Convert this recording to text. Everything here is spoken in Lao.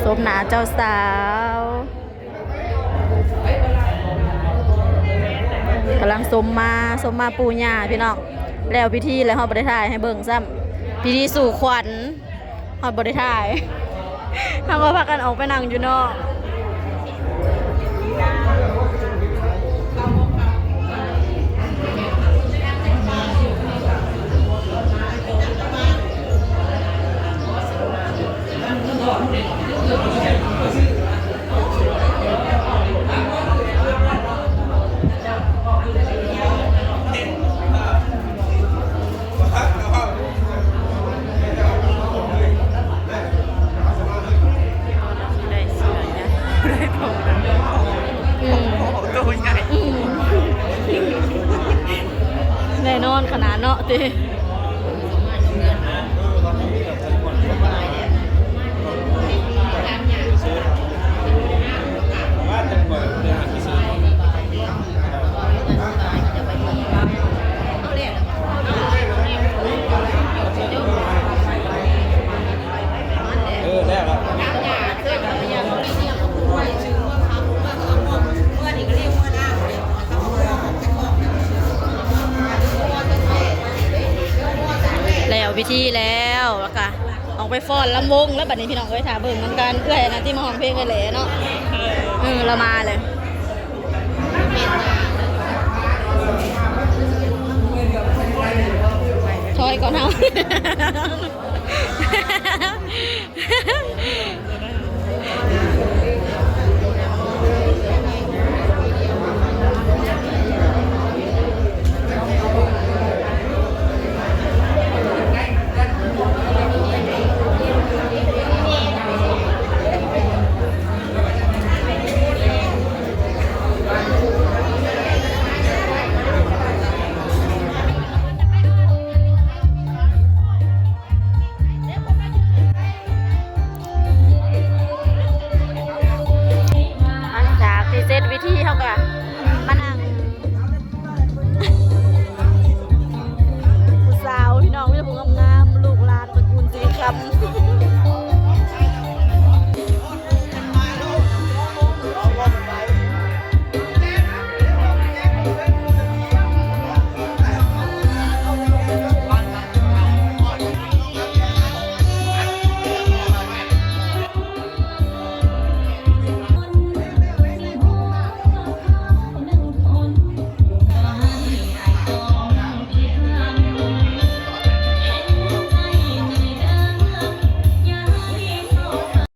ຊົມໜ້າເຈົ້າສາວ ກຳລັງຊົມມາ ຊົມມາປູ່ຍ່າພີ່ນ້ອງ. ແລ້ວພິທີແລ້ວ ເຮົາບໍ່ໄດ້ຖ່າຍໃຫ້ເບິ່ງຊ້ຳ ພິທີສູ່ຂວັນ. ຮອດບໍ່ໄດ້ຖ່າຍ ເຮົາກໍພາກັນອອກໄປນັ່ງຢູ່ນອກ. ອືມ ແນ່ນອນຂະໜາດເນາະຕິ. ແລ້ວພິທີແລ້ວ ແລ້ວກະອອກໄປຟ້ອນລຳວົງແລ້ວ ບັດນີ້ພີ່ນ້ອງເອີຍ ຖ້າເບິ່ງນຳກັນ. ເອື້ອຍນະ ທີ່ມາຮ້ອງເພງເອື້ອຍແຫຼະເນາະ. ເອີ ລາວມາເລີຍ ຖອຍກ່ອນເຮົາ.